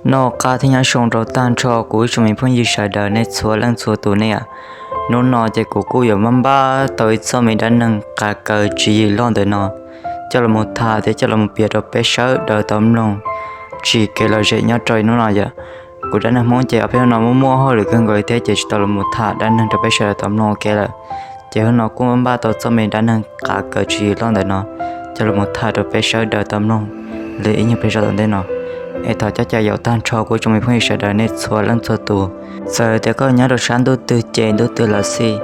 Noj qab thiab nyob zoo rau tag nrho kuv ib tsoom me phooj ywg sawv daws nej txhua leej txhua tus nej. Hnub no ces kuv kuj yuav muab npaj tau ib txoj me dab neeg qav kaws tswv yim loj ntawm no coj los mus tham thiab coj los mus piav rau peb sawv daws tau mloog tsim kev lom zem nyob rau hnub no yom. Kuv dab neeg Hmoob ces ob peb hnub no muaj muaj hauj lwm kawg nkaus li thiab ces tsis tau los mus tham dab neeg rau peb sawv daws tau mloog ua ke lawm. Ces hnub no kuj muab npaj tau txoj me dab neeg qav kaws tswv yim loj ntawm no coj los mus tham rau peb sawv daws tau mloog li ib nyuag pliag zog tom ntej no. Es thov coj caw yaum tag nrho kuv ib tsoom me phooj ywg sawv daws nej txhua leej txhua tus. Txawm tias koj nyob rau sab ntuj twg ces ntuj twg los xij,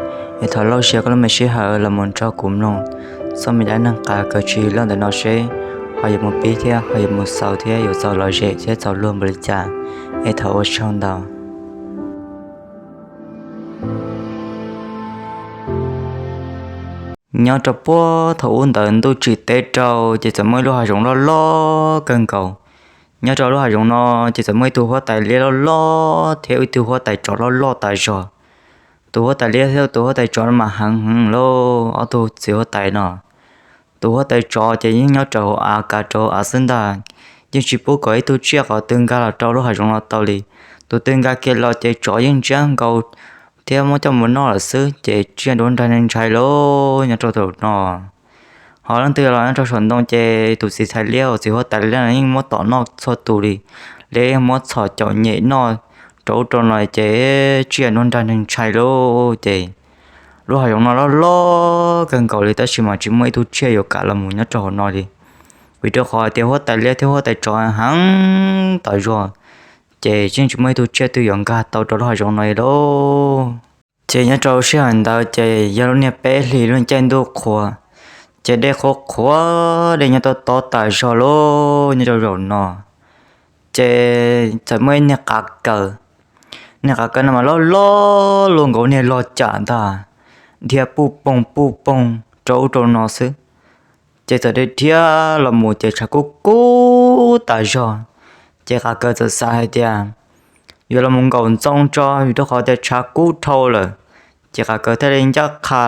es thov lauj siab koj lub me sij hawm los mus nrog kuv mloog txoj me dab neeg qav kaws tswv yim loj ntawm no seb ho yuav mus pib thiab ho yuav mus xaus thiab yuav txaus lom zem thiab txaus luag npaum li cas. Es thov ua tsaug ntau. Nyob rau puag thaum ub ntawd ntuj tsim teb rau ces txawm muaj ib lub hav zoov loj loj kawg nkaus. Nyob rau lub hav zoov no ces txawm muaj ib tug huab tais liab loj loj thiab ib tug huab tais tsov loj loj tas zog. Tus huab tais liab thiab tus huab tais tsov no mas heev heev lauj, ob tug txiv huab tais no. Tus huab tais tsov ces yeej nyob rau hauv av, kav rau hauv av xwb ntag, yeej tsis pub kom ib tug tsiaj qhov twg nkag los rau lub hav zoov no tau li. Tus twg nkag kiag los ces tsov yeej ntsiab nkaus thiab muab coj mus noj lawm xwb, ces tsiaj nruab nrag ntshai lauj nyob rau thaum no. Ho leej twg los nyob rau saum ntoo ces tus txiv huab tais liab uas txiv huab tais liab no yeej muab tom noj txhua tus li, liab yeej muab txhom caum nyem noj rau ub rau no ces tsiaj nruab nrag ntshai lauj. Ces lub hav zoov no loj loj kawg nkaus li tab sis mas tsis muaj ib tug tsiaj yuav kam los mus nyob rau hauv no li, vim rau qhov tias huab tais liab thiab huab tais tsov heev tas zog, ces yeej tsis muaj ib tug tsiaj twg yuav nkag tau rau lub hav zoov no li lauj. Ces nyob rau sij hawm ntawd ces yog lub niag peb hlis lub caij ntuj qhuav, ces dej qhuav qhuav, dej nyob tob tob tas zog lauj nyob rau zaum no. Ces txawm muaj ib niag qav kaws, niag qav kaws no mas loj loj luaj nkaus niag log cam ntag, dhia puj poog puj poog rau ub rau no xwb. Ces txawm dhia dhia los mus ces tshav kub kub tas zog. Ces qav kaws txawm xav hais tias yuav los mus nkaum ntxoo tso, vim rau qhov tias tshav kub dhau lawm. Ces qav kaws thiaj li ncaj qha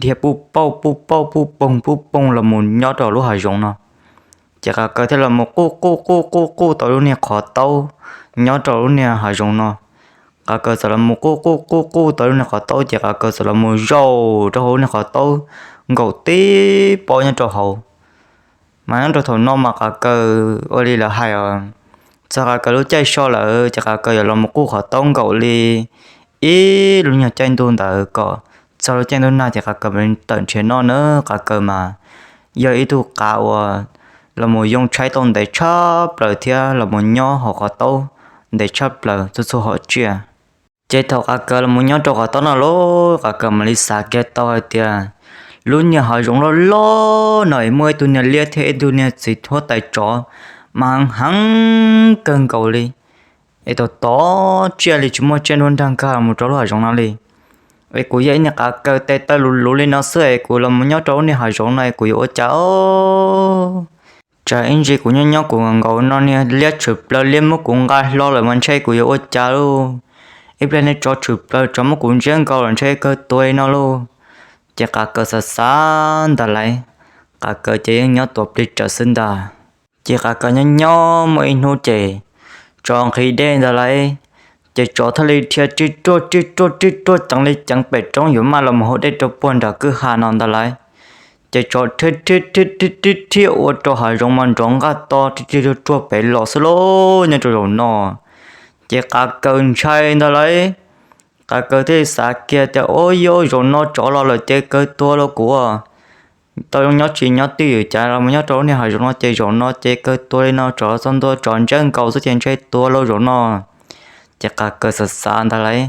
dhia puj pauj puj pauj puj poog puj poog los mus nyob rau lub hav zoov no. Ces qav kaws thiaj los mus quj quj quj quj quj tau lub niag qhov taub nyob rau lub niag hav zoov no. Qav kaws txawm los mus quj quj quj quj tau lub niag qhov taub ces qav kaws txawm los mus zaum rau hauv lub niag qhov taub nkaum tib paub nyob rau hauv. Mas nyob rau thaum no mas qav kaws ua li lawv hais os, txog qav kaws lub caij so lawm ces qav kaws yuav los mus quj qhov taub nkaum li ib lub nyuag caij ntuj ntawd kom txog lub caij ntuj nag ces qav kaws mam li tawm nrhiav noj na. Qav kaws mas yog ib tug qav uas los mus yoo tshaib tau ntev tshaj plaws thiab los mus nyob hauv qhov taub ntev tshaj plaws txhua txhua hom tsiaj. Ces thaum qav kaws los mus nyob rau qhov taub no lauj, qav kaws mam li xav kiag tau hais tias lub niag hav zoov loj loj no es muaj ib tug niag liab thiab ib tug niag txiv huab tais tsov mas heev heev kawg nkaus li. Es tom tom tsiaj li tsis muaj tsiaj nruab nrag nkag los mus rau lub hav zoov no li. Es kuv yog ib niag qav kaws tes taw luv luv li no xwb es kuv los mus nyob rau lub niag hav zoov no es kuv yuav ua cas os? Tsam ib ntsis kuv nyob nyob kuv nkaus no niag liab tshwm plaws liab muab kuv nqa hlo lawm mas ntshe kuv yuav ua cas lauj? Ib pliag niag tsov tshwm plaws tsov muab kuv ntsiab nkaus lawm ntshe kawg tuag li no lauj. Ces qav kaws xav xav ntawd lauj, qav kaws ces yeej nyob tuav plig rawv xwb ntag. Ces qav kaws nyob nyob muaj ib hnub ces tsov nqhis dej ntawd lauj, ces tsov thiaj li dhia ri ruaj ri ruaj ri ruaj ceev li ceev pem roob yuav maj los mus haus dej rau puag nram kwj ha no ntawd lauj. Ces tsov dhia dhia dhia dhia dhia ua rau hav zoov mas nrov nqaj to ri ri ruaj ruaj pem los xwb lauj nyob rau zaum no. Ces qav kaws ntshai ntawd lauj, qav kaws thiaj li xav kiag tias, Ua yog zaum no tsov los lawm ces kawg tuag lauj kuv. Tau zoo nyob tsis nyob twj ywm cas los mus nyob rau lub niag hav zoov no ces zaum no ces kawg tuag li no, tsov los txog ntua tsov ntsiab nkaus xwb ces ntshe tuag lauj zaum no. Ces qav kaws xav xav ntawd lauj,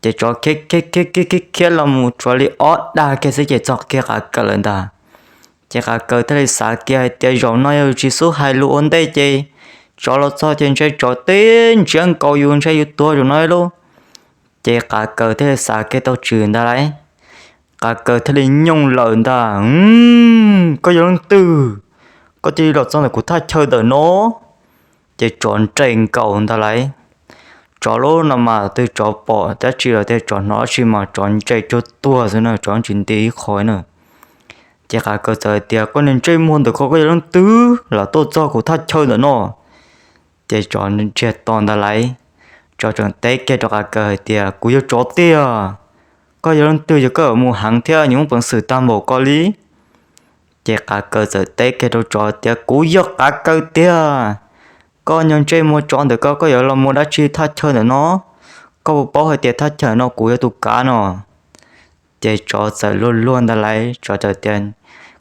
ces tsov khiav khiav khiav khiav khiav los mus tsuas li ob dag kiag xwb ces txog kiag qav kaws lawm ntag. Ces qav kaws thiaj li xav kiag hais tias zaum no yog tsis xub hais lus ua ntej ces tsov los txog ces ntshe tsov teb ntsiab nkaus yus ntshe yus tuag zaum no lauj. Ces qav kaws thiaj li xav kiag tau tswm ntawd lauj, qav kaws thiaj li nyooj lawm ntag, Koj yog leej twg? Koj cia li los txog ntawm kuv thaj chaw ntawm no. Ces tsov nres nkaus ntag lauj. Tsov lub no mas twg tsov pom dab tsi los tias tsov hnov dab tsi mas tsov nres tsuag tuag xwb na, tsov tsis nti ib qho na. Ces qav kaws txawm hais tias, Koj niag ntsej muag ntawm koj, koj yog leej twg los tuaj txog kuv thaj chaw ntawm no? Ces tsov ntsiag to ntag lauj, tsov tseem teb kiag rau qav kaws hais tias, Kuv yog tsov tiag, koj yog leej twg es koj yuav mus heev thiab, nyuam qhuav peev xwm tag npaum koj li. Ces qav kaws txawm teb kiag rau tsov tias, Kuv yog qav kaws tiag, koj nyob ntsej muag tsov ntawm koj, koj yuav los mus dab tsi thaj chaw ntawm no? Koj puas paub hais tias thaj chaw no kuv yog tus kav no? Ces tsov txawm luag luag ntag lauj, tsov txawm tias,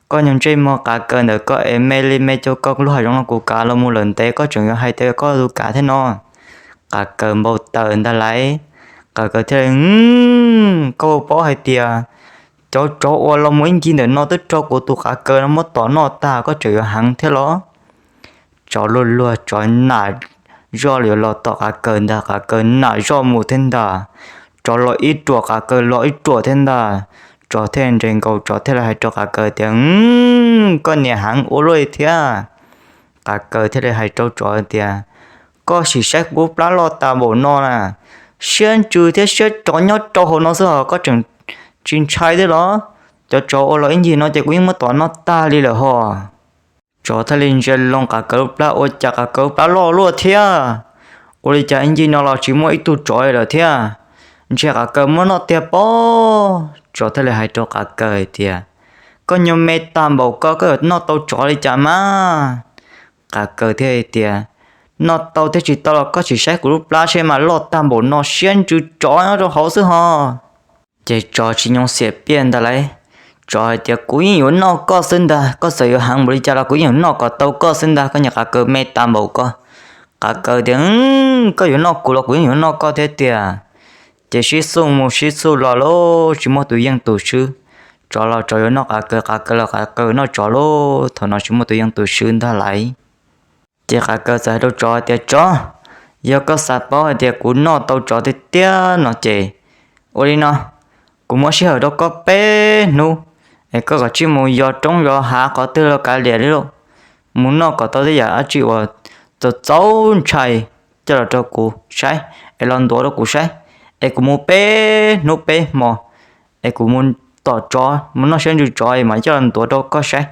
Koj nyob ntsej muag qav kaws ntawm koj es me li me, cia koj lub hav zoov no kuv kav los mus lawm ntev, koj tseem yuav hais tias koj tus kav thiab no? Qav kaws npau taws ntag lauj, qav kaws thiaj li, Koj puas paub hais tias cov tsov uas los mus ib ncig ntawm no twb raug kuv tus qav kaws no muab tom noj tag, koj tseem yuav heev thiab los? Tsov luag luag, tsov nam zoj yuav los tom qav kaws ntag, qav kaws nam zoj mus thiab ntag. Tsov los ib ruam, qav kaws los ib ruam thiab ntag. Tsov thiaj nres nkaus, tsov thiaj li hais rau qav kaws tias, Koj niam heev ua luaj li thiab. Qav kaws thiaj li hais rau tsov tias, Koj sim saib kuv lub plab loj tas npaum no na, siab ntsws thiab siab tsov nyob rau hauv no xwb ho koj tseem tsis ntshai thiab los? Cov tsov uas los ib ncig no ces kuv yeej muab tom noj tag li lawm ho. Tsov thiaj li ntsia loo qav kaws lub plab, ua cas qav kaws lub plab loj luaj thiab. Ua li cas ib ncig no los tsis muaj ib tug tsov li lawm thiab? Ntshe qav kaws muab noj tiag pob. Tsov thiaj li hais rau qav kaws hais tias, Koj nyuag me tag npaum koj, koj yuav noj tau tsov li cas mas? Qav kaws thiaj hais tias, Noj tau thiab tsis tau los koj sim saib kuv lub plab seb mas, loj tag npaum no siab ntsws tsov nyob rau hauv xwb ho. Ces tsov tsis nyoo xiam piaj ntag lauj, tsov hais tias, Kuv yeej yuav noj koj xwb ntag, koj txawm yuav heev npaum li cas los kuv yeej yuav noj kom tau koj xwb ntag, koj niag qav kaws me tag npaum koj. Qav kaws tias, Koj yuav noj kuv los kuv yeej yuav noj koj thiab tiag. Ces sib xuj mus sib xuj los lauj, tsis muaj tus yeej tus swb. Tsov los tsov yuav noj qav kaws, qav kaws los qav kaws noj tsov lauj, thaum no tsis muaj tus yeej tus swb ntag lauj. Ces qav kaws txawm hais rau tsov tias, Tsov, yog koj xav paub hais tias kuv noj tau tsov tiag tiag no ces ua li no, kuv muab sij hawm rau koj peb hnub, es koj kav tsij mus yos roob yos hav qhov twg los kav liam li lauj, mus noj kom tau tej yam dab tsi uas txaus txaus ntshai coj los rau kuv saib, es los ntuav rau kuv saib, es kuv mus peb hnub peb hmo, es kuv mus tom tsov mus noj siab ntsws tsov es mam coj los ntuav rau koj saib,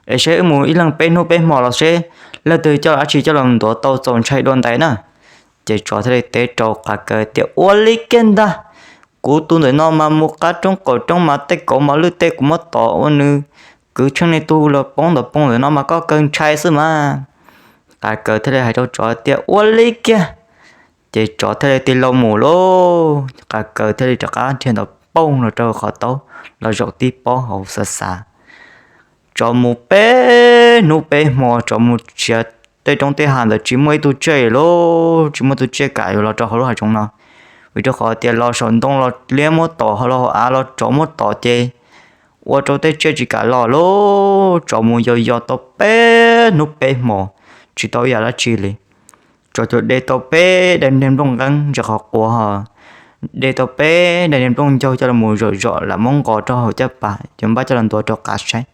es seb wb mus ib leeg peb hnub peb hmo los seb leej twg coj dab tsi coj los ntuav tau txaus ntshai dua ntais na. Ces tsov thiaj li teb rau qav kaws tias, Ua li kiag ntag, kuv tus ntawm no mas mus qab roob qaum roob mas tej kauv mos lwj tej kuv muab tom ua nws kwv tsheej li tug los poob ntawm poob ntawm no mas koj kawg ntshai xwb mas. Qav kaws thiaj li hais rau tsov tias, Ua li kiag. Ces tsov thiaj li tig loo mus lauj, qav kaws thiaj li rov qab nrhiav ntawm pooj los rau qhov taub los zaum tib pob hauv xav xav. Tsov mus peb hnub peb hmo, tsov mus nrhiav tej roob tej hav ntawd tsis muaj ib tug tsiaj li lauj, tsis muaj ib tug tsiaj kam yuav los rau hauv lub hav zoov no, vim rau qhov tias los saum ntoo los liab muab tom, los hauv av los tsov muab tom ces ua rau tej tsiaj tsis kam los lauj. Tsov mus yos yos tau peb hnub peb hmo tsis tau ib yam dab tsi li. Tsov cov de tau peb daim niag nplooj nqeeb ntawm qhov quav ho, de tau peb daim niag nplooj ncaug coj los mus zom zom lam muab nqos rau hauv caj pas yuav npaj coj los ntuav rau qav saib.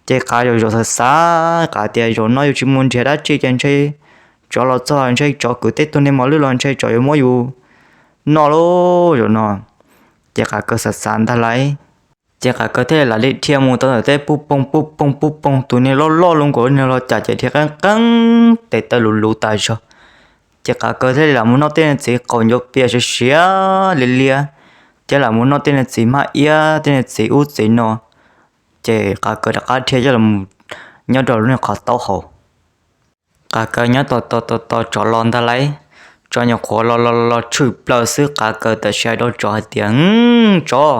Ces qav zaum zaum xav xav, qav tias, Zaum no yus tsis mus nrhiav dab tsi ces ntshe tsov los txog ntshe tsov kwv tej tug niag mos lwj los ntshe tsov yuav muab yus noj lauj zaum no. Ces qav kaws xav xav ntag lauj, ces qav kaws thiaj li lam li dhia mus tau ntawm tej puj poog puj poog puj poog, tus niag loj loj lub nkaus niag los cas ces dhia qeeb qeeb tes taw luv luv tas zog. Ces qav kaws thiaj li lam mus noj tej niag txiv qaum ncuav pias siav siav liab liab, thiab lam mus noj tej niag txiv hmab iab tej niag txiv ub txiv no. Ces qav kaws rov qab dhia coj los nyob rau lub niag qhov taub hau. Qav kaws nyob tos tos tos tos tsov los ntag lauj, tsov nyuam qhuav los los los tshwm plaws xwb, qav kaws tam sim hais rau tsov hais tias, Tsov,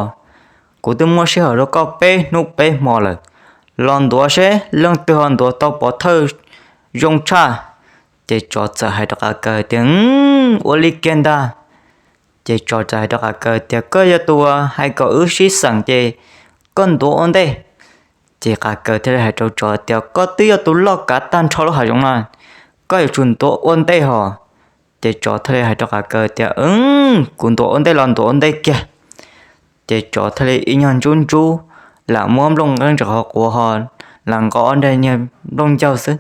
kuv twb muab sij hawm rau koj peb hnub peb hmo lawm, los ntuav seb leej twg ho ntuav tau pov thawj zoo tshaj. Ces tsov txawm hais rau qav kaws tias, Ua li kiag ntag. Ces tsov txawm hais rau qav kaws tias, Koj yog tus hais kom wb sib xeem ces koj ntuav ua ntej. Ces qav kaws thiaj li hais rau tsov tias, Koj twb yog tus loj kav tag nrho lub hav zoov no, koj yuav tsum ntuav ua ntej hos. Ces tsov thiaj li hais rau qav kaws tias, Kuv ntuav ua ntej los ntuav ua ntej kiag. Ces tsov thiaj li ib nyuag ntsub ntsub, lam muab nplooj nqeeb ntawm qhov quav ho lam nqos ob daim niag nplooj ncaug xwb.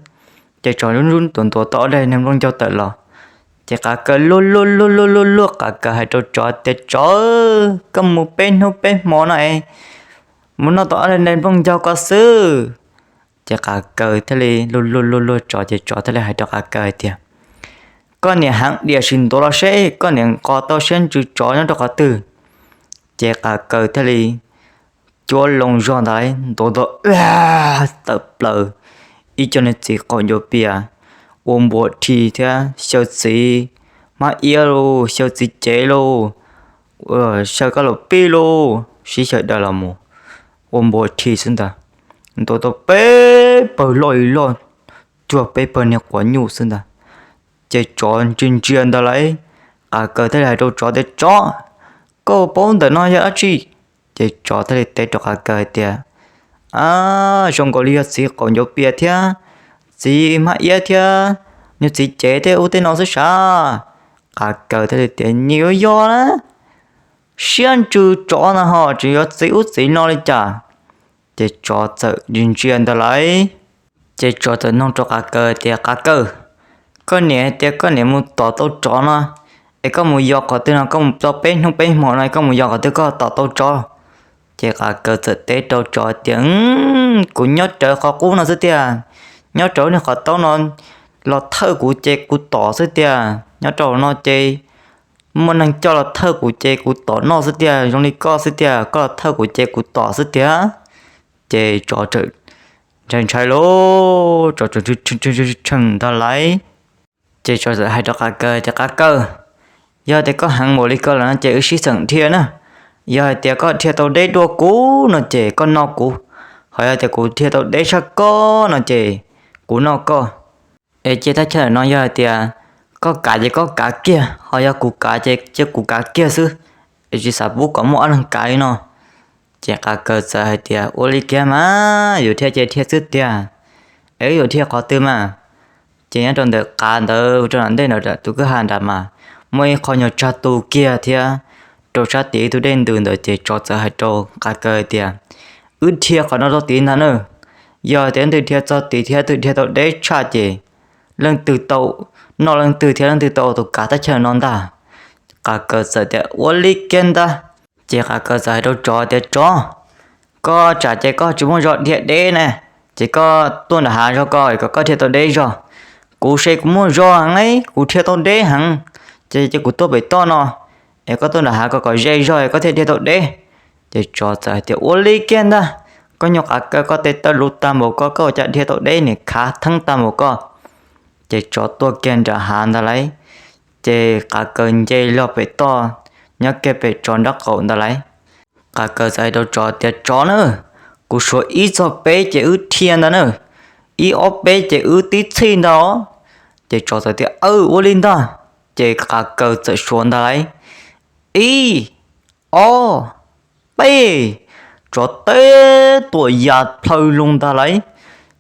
Ces tsov ntsub ntsub ntuav ntuav tau ob daim niag nplooj ncaug tawm los. Ces qav kaws luag luag luag luag luag luag, qav kaws hais rau tsov tias, Tsov, koj mus peb hnub peb hmo no es mus noj tau ob daim niag nplooj ncaug ko xwb. Ces qav kaws thiaj li luag luag luag luag tsov, ces tsov thiaj li hais rau qav kaws hais tias, Koj niam heev diam sim ntuav los seb koj niam nqos tau siab ntsws tsov nyob rau qhov twg. Ces qav kaws thiaj li cuab loo zog ntawd ntuav tau tawm plaws ib co niag txiv qaum ncuav pias ua npua rhi thiab xyaw txiv hmab iab lauj, xyaw txiv cev lauj, xyaw kab laum pij lauj, sib xyaw daws los mus ua npua rhi xwb ntag. Ntuav tau peb pawg loj li loj, cuag peb pawg niag quav nyuj xwb ntag. Ces tsov ntsia ntsia ntawd lauj, qav kaws thiaj li hais rau tsov tias, Tsov, koj paub ntawm no yog dab tsi? Ces tsov thiaj li teb rau qav kaws hais tias, Zoo nkaus li yog txiv qaum ncuav pias thiab txiv hmab iab thiab niag txiv cev tej ub tej no xwb sav. Qav kaws thiaj li tias, Nws yuav yog na, siab ntsws tsov na ho tseem yuav txiv ub txiv no li cas? Ces tsov txawm ntsia ntawd lauj, ces tsov txawm nug rau qav kaws tias, Qav kaws, koj niam tias koj niam mus tom tau tsov no, es koj mus yos qhov twg no, koj mus tau peb hnub peb hmo no koj mus yos qhov twg koj tom tau tsov? Ces qav kaws txawm teb rau tsov tias, Kuv nyob rawv qhov qub no xwb tiag, nyob rawv niag qhov taub no los thawj kuv ces kuv tom xwb tiag, nyob rau no ces muaj neeg coj los thawj kuv ces kuv tom noj xwb tiag, zoo li koj xwb tiag, koj los thawj kuv ces kuv tom xwb tiag. Ces tsov txawm ntshai ntshai lauj, tsov txawm tshee ntag lauj. Ces tsov txawm hais rau qav kaws tias, Qav kaws, yog tias koj heev npaum li ko lawm no ces wb sib xeem dhia na. Yog hais tias koj dhia tau deb dua kuv no ces koj noj kuv, ho yog tias kuv dhia tau deb tshaj koj no ces kuv noj koj. Es cia thaj chaw no yog hais tias koj kav ces koj kav kiag, ho yog kuv kav ces cia kuv kav kiag xwb, es tsis xav pub kom muaj ob leeg kav li no. Ces qav kaws txawm hais tias, Ua li kiag mas, yuav dhia ces dhia xwb tiag, es wb yuav dhia qhov twg mas? Ces nyob rau ntawm qav ntawd rau nram ntej nram tus kwj ha nram mas muaj ib qho nyuag tsag tu kiag thiab, rau sab tim ib tug dej ntws ntawd ces tsov txawm hais rau qav kaws tias, Wb dhia qhov no rau tid ntag na. Yog tias leej twg dhia txog tid thiab leej twg dhia tau deb tshaj ces leej twg tau noj leej twg thiab leej twg tau tus kav thaj chaw no ntag. Qav kaws txawm tias, Ua li kiag ntag. Ces qav kaws txawm hais rau tsov tias, Tsov, koj tsam ces koj tsis muaj zog dhia deb ne, ces koj tuaj nram hav zog ko kom koj dhia tau deb zog. Kuv ces kuv muaj zog heev, kuv dhia tau deb heev, ces cia kuv tuaj pem toj no, es koj tuaj nram hav ko kom ze zog es koj thiaj dhia tau deb. Ces tsov txawm hais tias, Ua li kiag ntag, koj nyuag qav kaws, koj tes taw luv tag npaum ko, koj ua cas dhia tau deb, niam khav theeb tag npaum ko. Ces tsov tuaj kiag nram hav ntawd lauj, ces qav kaws nce los pem toj, nyob kiag pem tsov nraub qaum ntawd lauj. Qav kaws txawm hais rau tsov tias, Tsov na, kuv suav ib txog peb ces wb dhia ntag na, ib ob peb ces wb tib txhij ntag os. Ces tsov txawm tias, Aws, ua li ntag. Ces qav kaws txawm suav ntag lauj, ib, ob, peb, tsov teb tuam ya plhaw loo ntag lauj.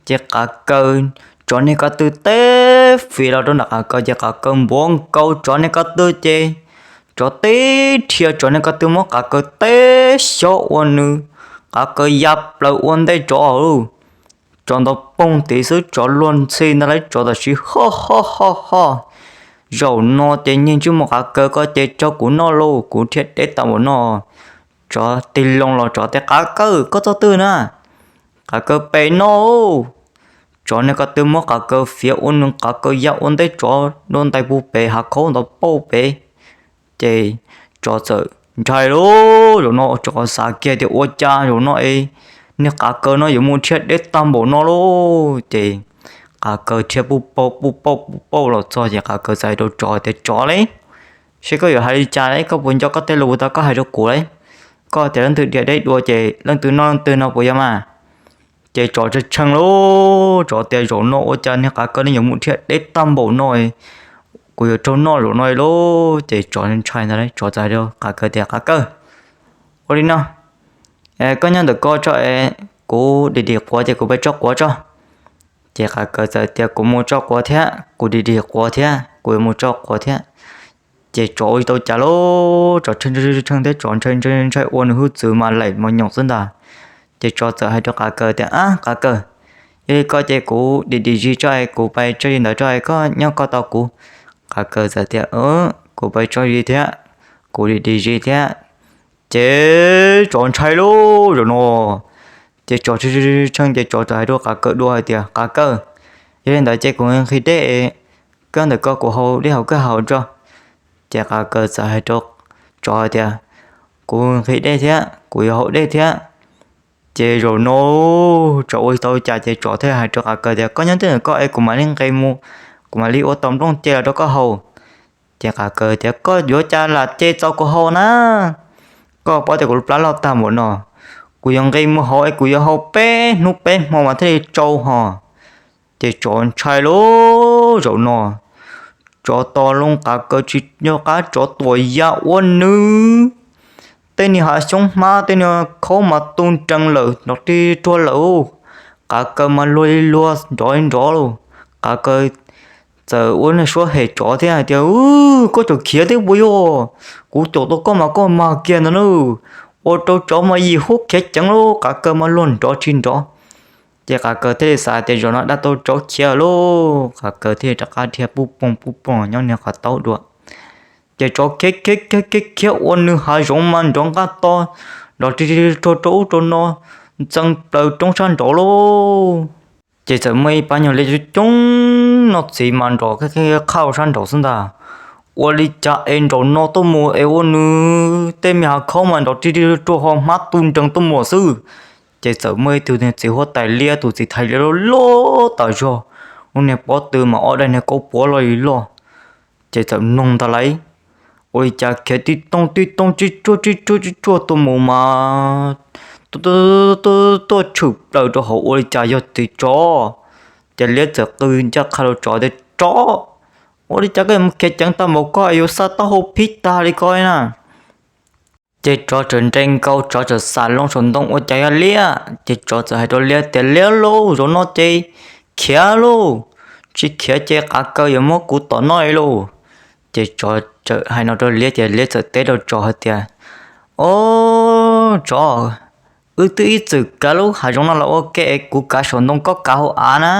Ces qav kaws, tsov niag ko tw teb fiv los rau nram qav kaws ces qav kaws npuav nkaus tsov niag ko tw ces tsov teb dhia, tsov niag ko tw muab qav kaws teb xyob ua nws, qav kaws ya plaws ua ntej tsov lauj. Tsov ntaus poog tid xwb tsov luag ntxhi ntag lauj, tsov tam sim ho ho ho ho Zaum no ces niag ntsej muag qav kaws ko ces raug kuv noj lauj, kuv dhia deb tag npaum no. Tsov tig loo los tsov tias, Qav kaws, koj txog twg na? Qav kaws, pem no. Tsov niag ko tw muab qav kaws fiav ua nws, qav kaws ya ua ntej tsov dua ntais pug pem hav khaub ntawd pauj pem. Ces tsov txawm ntshai lauj, zaum no tsov xav kiag tias ua cas zaum no es niag qav kaws no yuav mus dhia deb tag npaum no lauj. Ces qav kaws dhia puj pauj puj pauj puj pauj los txog ces qav kaws txawm hais rau tsov tias, Tsov lauj, seb koj yuav hais li cas lauj, koj puas nco koj tej lus uas tau koj hais rau kuv lauj? Koj tias leej twg dhia deb dua ces leej twg noj leej twg no puas yog mas? Ces tsov tshee tshee lauj, tsov tias, Zaum no ua cas niag qav kaws no yuav mus dhia deb tag npaum no, kuv yuav raug noj zaum no lauj. Ces tsov ntshai ntag lauj, tsov txawm hais rau qav kaws tias, Qav kaws, ua li no, koj nyob ntawm ko tso es kuv dim dim quav ces kuv pais tso quav tso. Ces qav kaws txawm tias, Kuv mus tso quav thiab, kuv dim dim quav thiab, kuv yuav mus tso quav thiab. Ces tsov ua tsis tau cas lauj, tsov tshee tshee thiab tsov ntshai ntshai ntshai ua nws hwj txwv mas laim mos nyoos xwb ntag. Ces tsov txawm hais rau qav kaws tias, Ab qav kaws, yog li ko ces kuv dim dim zis tso es kuv pais tso zis ntawd tso es koj nyob ko tos kuv. Qav kaws txawm tias, Kuv pais tso zis thiab, kuv dim dim zis thiab. Ces tsov ntshai lauj zaum no. Ces tsov tshee tshee ces tsov txawm hais rau qav kaws dua hais tias, Qav kaws, yog li ntawd ces kuv nqhis dej, Koj ntawm ko kuv haus dej haus kawg haus tso. Ces qav kaws txawm hais rau tsov hais tias, Kuv nqhis dej thiab kuv yuav haus dej thiab. Ces zaum no tsov ua tsis tau cas ces tsov thiaj hais rau qav kaws tias, Koj nyob twj ywm koj es kuv mam li nqis mus, kuv mam li ua tau nplooj ce los rau koj haus. Ces qav kaws tias, Koj yuav cas lam ce txaus kuv haus na? Koj paub tias kuv lub plab loj tag npaum no, kuv yuav nqis mus hauv es kuv yuav haus peb hnub peb hmo mas thiaj li tsau hos. Ces tsov ntshai lauj, zaum no tsov tos loo qav kaws tsis nco qab, tsov tuam ya ua nws. Tej niag hav xyoob hmab tej niag khaub mas tu nrees lawm, nrov rig ruag lawm. Qav kaws mas luag li luag nrov li nrov lauj. Qav kaws txawm ua niag suab hem tsov thiab hais tias, Koj tseem khiav thiab puas yog? Kuv caum tau koj mas koj mag kiag ntag lauj. Ua rau tsov mas yim huab khiav ceev lauj, qav kaws mas luag nrov tsis nrov. Ces qav kaws thiaj li xav tias zaum no dag tau tsov khiav lauj, qav kaws thiaj li rov qab dhia puj poog puj poog nyob niag qhov taub dua. Ces tsov khiav khiav khiav khiav khiav ua nws hav zoov mas nrov nqaj to, nrov rig rig rau rau ub rau no, ntxeev plaws roob sab nraud lauj. Ces txawm muaj ib pab nyuag liab coob coob noj txiv mas nrov qhaj sab nraud xwb ntag. Ua li cas es nraum no tuaj mus es ua nws tej me hav khaub mas nrov rig rig rau ho hmab tu nrees tuaj mus xwb. Ces txawm muaj ib tug niag txiv huab tais liab, tus txiv thais liab loj loj tas zog, lub niag pob tw mas ob daim niag kauv puav loj li loj. Ces txawm noog ntag lauj, ua li cas khiav tib tooj tib tooj tsib tsuag tsib tsuag tsib tsuag tuaj mus mas tuaj tshwm plaws rau hauv, ua li cas yog txiv tsov. Ces liab txawm qw ncaj qha rau tsov tias, Tsov, ua li cas koj yuav mus khiav ceev tag npaum ko es yuav xa taub hau phib tag li ko na? Ces tsov txawm nres nkaus, tsov txawm xam loo saum ntoo ua cas yog liab. Ces tsov txawm hais rau liab tias, Liab lauj, zaum no ces khiav lauj, tsis khiav ces qav kaws yuav muab kuv tom noj li lauj. Ces tsov txawm hais no rau liab ces liab txawm teb rau tsov hais tias, Au, tsov, wb twb ib txwm kav lub hav zoov no los ua ke es kuv kav saum ntoo koj kav hauv av na,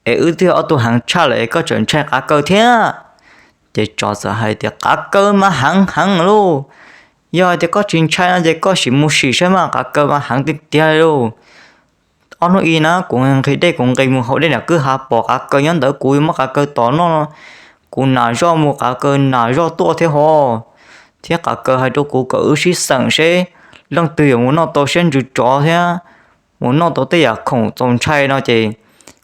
es wb twb yog ob tug heev tshaj lawm es koj tseem ntshai qav kaws thiab. Ces tsov txawm hais tias, Qav kaws mas heev heev lauj, yog hais tias koj tsis ntshai no ces koj sim mus sim saib mas, qav kaws mas heev tiag tiag lauj. Ob hnub ib na kuv nqhis dej kuv nqis mus hauv dej nram kwj ha pom qav kaws nyob ntawd, kuv yuav muab qav kaws tom noj, kuv nam zoj mus qav kaws nam zoj tuaj thiab ho, thiab qav kaws hais rau kuv kom wb sib xeem seb leej twg yuav mus noj tau siab ntsws tsov thiab mus noj tau tej yam khoom txaus ntshai no ces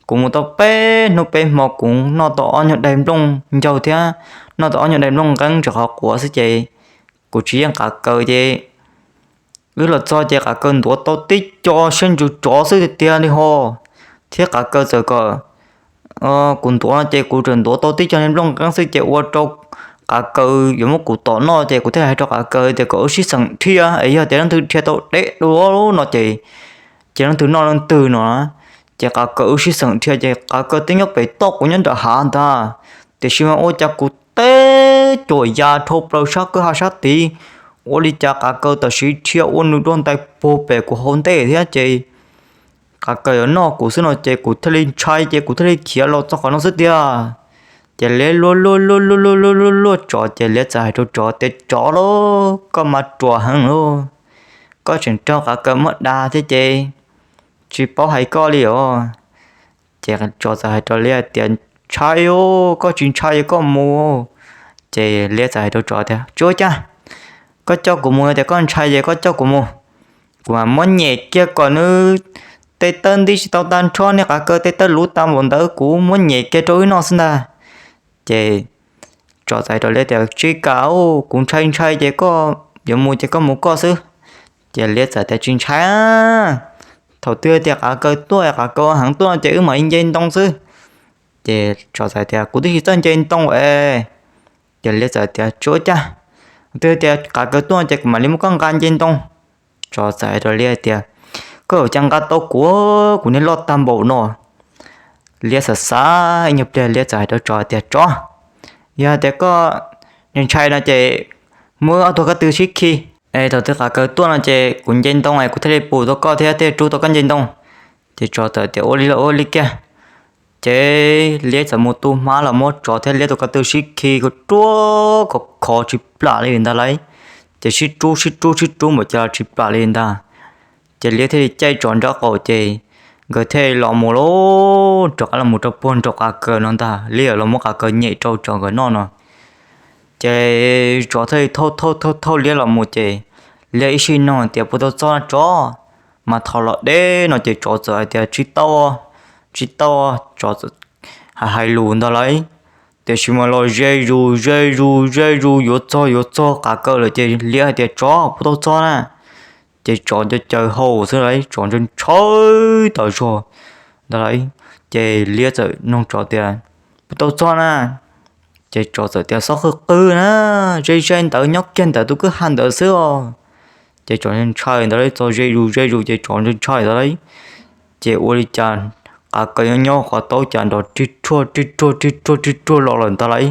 kuv mus tau peb hnub peb hmo kuv noj tau ob nyuag daim nplooj ncaug thiab noj tau ob nyuag daim nplooj nqeeb ntawm qhov quav xwb ces kuv tsis yeej qav kaws ces wb los txog ces qav kaws ntuav tau tib co siab ntsws tsov xwb tiag tiag li ho, thiab qav kaws txawm kom kuv ntuav no ces kuv txawm ntuav tau tib co niag nplooj nqeeb xwb ces ua rau qav kaws yuav muab kuv tom noj ces kuv thiaj hais rau qav kaws tias kom wb sib xeem dhia es yog tias leej twg dhia tau deb dua no ces, ces leej twg noj leej twg no. Ces qav kaws wb sib xeem dhia ces qav kaws twb nyob pem toj kuv nyob nram hav ntag, tiam sis mas ua cas kuv teb cuam ya dhau plaws sab kwj ha sab tid, ua li cas qav kaws tam sim dhia ua nws dua ntais puag pem kuv hauv ntej thiab ces qav kaws yuav noj kuv xwb no ces kuv thiaj li ntshai ces kuv thiaj li khiav los txog qhov no xwb tiag. Ces liab luag luag luag luag luag luag luag tsov ces liab txawm hais rau tsov tias, Tsov lauj, koj mas ruam heev lauj, koj tseem raug qav kaws muab da thiab ces tsis paub hais koj li os. Ces tsov txawm hais rau liab tias, Ntshai os, koj tsis ntshai ces koj mus. Ces liab txawm hais rau tsov tias, Tsis ua cas, koj coj kuv mus, yog tias koj ntshai ces koj coj kuv mus, kuv mam muab nyem kiag kom nws tej tawb nti tsis tau tag nrho, niag qav kaws tej tawb luv tag npaum ntawd kuv muab nyem kiag rau wb noj xwb ntag. Ces tsov txawm hais rau liab tias, Tsis kam, kuv ntshai ntshai ces koj yuav mus ces koj mus koj xwb. Ces liab txawm tias, Tsis ntshai, thaum twg tias qav kaws tuaj, qav kaws heev tuaj no ces wb mam li nce ntoo xwb. Ces tsov txawm tias, Kuv twb tsis txawj nce ntoo es. Ces liab txawm tias, Tsis ua cas, thaum twg tias qav kaws tuaj ces kuv mam li muab koj nqa nce ntoo. Tsov txawm hais rau liab tias, Koj yuav cas nqa tau kuv, kuv niag loj tag npaum no. Liab xav xav ib nyuag pliag liab txawm hais rau tsov tias, Tsov, yog tias koj ntshai no ces muab ob tug ko tw sib khi es thaum twg qav kaws tuaj no ces kuv nce ntoo es kuv thiaj li pum tau koj thiab thiaj rub tau koj nce ntoo. Ces tsov txawm tias, Ua li los ua li kiag. Ces liab txawm mus tu hmab los muab tsov thiab liab tus ko tw sib khi, khov ruab khov khov tsis plam li ntag lauj. Ces sib rub sib rub sib rub npaum cas los tsis plam li ntag. Ces liab thiaj li caij tsov nraub qaum ces nkawd thiaj los mus lauj, rov qab los mus rau puag nraum qav kaws no ntag, liab los muab qav kaws nyem rau tsov nkawd noj no. Ces tsov thiaj thauj thauj thauj thauj liab los mus ces liab ib sij nug tias puas tau txog tsov, mas thaum los deb no ces tsov txawm hais tias tsis tau, tsis tau, tsov txawm hais lus ntag lauj. Tiam sis mas los ze zus ze zus ze zus yuav txog yuav txog qav kaws lawm ces liab hais tias tsov puas tau txog na, ces tsov nco caws hau xwb lauj, tsov ntshai ntshai tas zog ntag lauj. Ces liab txawm nug tsov tias puas tau txog na, ces tsov txawm tias xob qw qw na, ze ze ntawd nyob kiag ntawm tus kwj ha ntawd xwb os. Ces tsov ntshai ntawd lauj, txog ze zus ze zus ces tsov ntshai ntawd lauj. Ces ua li cas qav kaws nyob nyob qhov taub cas nrov rig ruag rig ruag rig ruag rig ruag los lawm ntag lauj.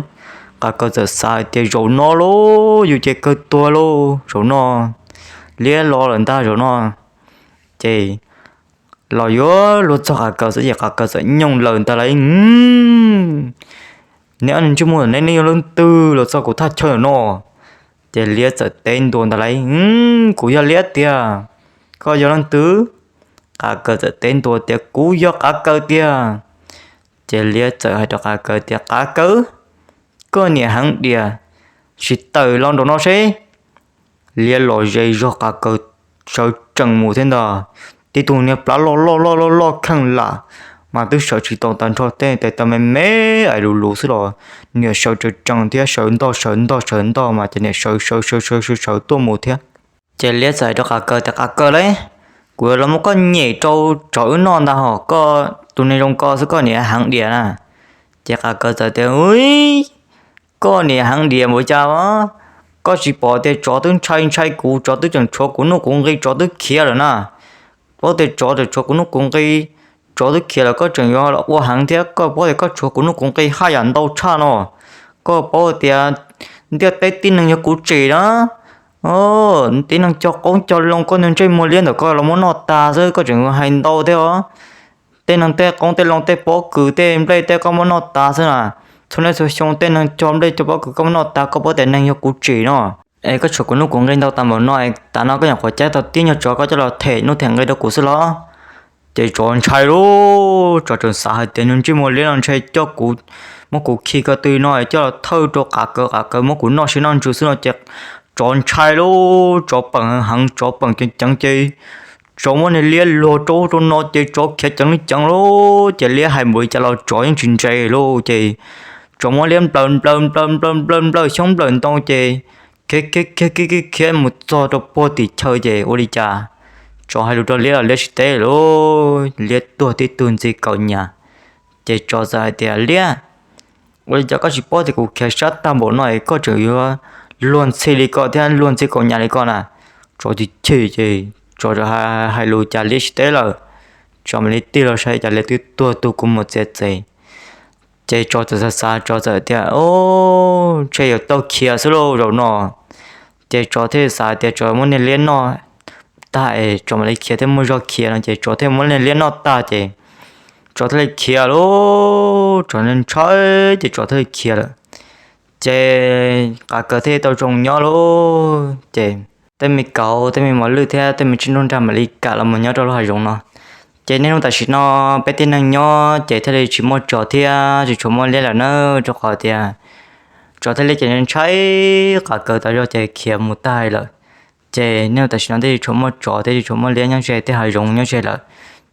Qav kaws txawm xav hais tias zaum no lauj, yus ces kawg tuag lauj zaum no, liab los lawm ntag zaum no. Ces los yuav luag txog qav kaws xwb ces qav kaws txawm nyooj lawm ntag lauj. Neb ob niag ntsej muag neb, neb yog leej twg los txog kuv thaj chaw no? Ces liab txawm teb ntua ntag lauj, kuv yog liab tiag. Koj yog leej twg? Qav kaws txawm teb ntua tias kuv yog qav kaws tiag. Ces liab txawm hais rau qav kaws tias qav kaws, koj niam heev diam, sim tawm los nraum no seb. Liab los ze zog qav kaws sawv tsees mus thiab ntag. Tib tug niag plab loj loj loj loj loj kheej lam, mas twb sawv tsis tau tag nrho tej tes taw me me ais lus lus xwb los niam sawv tsees tsees thiab sawv ntog sawv ntog sawv ntog mas ces niam sawv sawv sawv sawv sawv tuaj mus thiab. Ces liab txawm hais rau qav kaws tias qav kaws lauj, kuv yuav los muab koj nyem rau tsov wb noj ntag hos, koj tus neeg zoo ko xwb koj niam heev diam na. Ces qav kaws txawm tias ui, koj niam heev diam npaum cas, koj tsis pom tias tsov twb ntshai ntshai kuv, tsov twb tseem tshuav kuv nuj kuv nqi, tsov twb khiav lawm na. Paub tias tsov tseem tshuav kuv nuj kuv nqi, tsov twb khiav lawm koj tseem yuav ua heev thiab, koj paub tias koj tshuav kuv nuj kuv nqi haj yam ntau tshaj no. Koj paub tias ntiaj teb tib neeg yog kuv tsim na, tib neeg cog qoob cog loo, koj niag ntsej muag liab ntawm koj los muab noj tas xwb, koj tseem hais ntau thiab os. Tej neeg tej qoob tej loo tej pob kws tej nplej tej koj muab noj tas xwb na. Txhua niaj txhua xyoo tej neeg cog nplej cog pob kws koj muab noj tas, koj paub tias neeg yog kuv tsim no. Es koj tshuav kuv nuj kuv nqi ntau tas npaum no, tas no koj nyuam qhuav cab tau tib nyuag tsov koj coj los them nuj them nqi rau kuv xwb los? Ces tsov ntshai lauj, tsov tseem xav hais tias niag ntsej muag liab no ntshe coj kuv, muab kuv khi ko tw no coj los thawj rau qav kaws, qav kaws muab kuv noj siab noj ntsws xwb no ces tsov ntshai lauj, tsov peem heev heev, tsov peem ceev ceev ces tsov muab niag liab luag rau ub rau no ces tsov khiav ceev li ceev lauj. Ces liab hais npaum li cas los tsov yeej tsis ntse lauj. Ces tsov muab liab nplawm nplawm nplawm nplawm nplawm nplawm xyoob nplawm ntoo ces khiav khiav khiav khiav khiav mus txog rau puag tim chaw ces ua li cas tsov hais lus rau liab los liab tsis teb lauj, liab tuag tib tug ntxi kaum nyas. Ces tsov txawm hais tias liab, ua li cas koj tsis paub tias kuv khiav sab tag npaum no es koj tseem yuav luag ntxhi li ko thiab luag ntxhi kaum nyas li ko na? Tsov chim chim ces tsov hais lus cas liab tsis teb lawm. Tsov mam li tig los saib cas liab twb tuag tu kua muag txiav txev. Ces tsov txawm xav xav tsov txawm tias o, ntshe yuav tau khiav xwb lauj zaum no. Ces tsov thiaj xav tias tsov muab niag liab noj tag es tsov mam li khiav thiab muaj zog khiav no ces tsov thiaj muab niag liab noj tag ces tsov thiaj li khiav lauj, tsov ntshai ces tsov thiaj li khiav lawm. Ces qav kaws thiaj tau zoo nyob lauj. Ces tej me kauv tej me mos lwj thiab tej me tsiaj nruab nrag mam li kam los mus nyob rau lub hav zoov no. Ces niaj hnub tam sim no peb tib neeg nyob ces thiaj li tsis muaj tsov thiab tsis tshua muaj liab lawm na, rau qhov tias tsov thiab liab ces ntshai qav kaws tas zog ces khiav mus tag lawm. Ces niaj hnub tam sim no thiaj tsis tshua muaj tsov thiab tsis tshua muaj liab nyob ze tej hav zoov nyob ze lawm.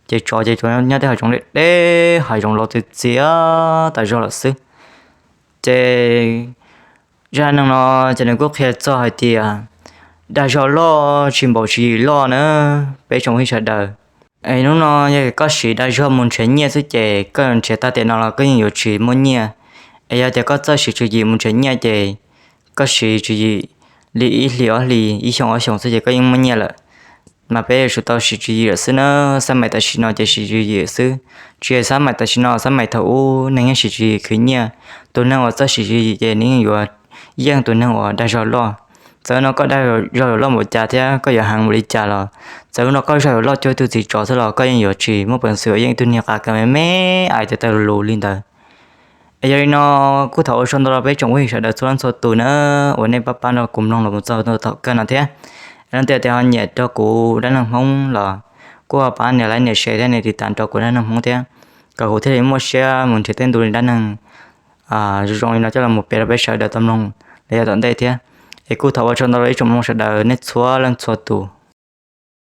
Ces tsov ces tsuas nyob tej hav zoov deb deb, hav zoov los txias txias tas zog lawm xwb. Ces zaj neeg no ces nws kuj qhia txog hais tias dag zog loj tsis npaum tswv yim loj na, peb tsoom phooj ywg sawv daws. Es hnub no yog koj siv dag zog mus nrhiav nyiaj xwb ces koj yuav nrhiav tag tiam no los koj yeej yuav tsis muaj nyiaj. Es yog tias koj txawj siv tswv yim mus nrhiav nyiaj ces koj siv tswv yim li ib hlis ob hlis, ib xyoo ob xyoos xwb ces koj yeej muaj nyiaj lawm. Mas peb yuav tsum tau siv tswv yim lawm xwb na, xab maim tam sim no ces siv tswv yim xwb. Tsis yog xab maim tam sim no, xab maim thaum ub neeg yeej siv tswv yim khwv nyiaj. Tus neeg uas txawj siv tswv yim ces nws yeej yuav yeej tus neeg uas dag zog loj. Txawm no koj dag zog loj npaum cas thiab koj yuav heev npaum li cas los, txawm no koj zog yuav loj cuag tus txiv tsov xwb los koj yeej yuav tsis muaj peev xwm uas yeej tus niag qav kaws me me ais tes taw lus li ntawd. Es yog li no, kuj thov ua tsaug ntau rau peb tsoom phooj ywg sawv daws txhua leej txhua tus na, uas nej pab pab nrog kuv mloog los txog thaum kawg no thiab. Es leej twg tias ho nyiam rau kuv dab neeg Hmoob los kuj pab nias like nias share thiab nias tiv tam rau kuv dab neeg Hmoob thiab, kom kuv thiaj li muaj siab mus nrhiav tej ntu dab neeg zoo zoo li no coj los mus piav rau peb sawv daws tau mloog los yav tom ntej thiab. Es kuj thov ua tsaug ntau rau ib tsoom mloog sawv daws nej txhua leej txhua tus.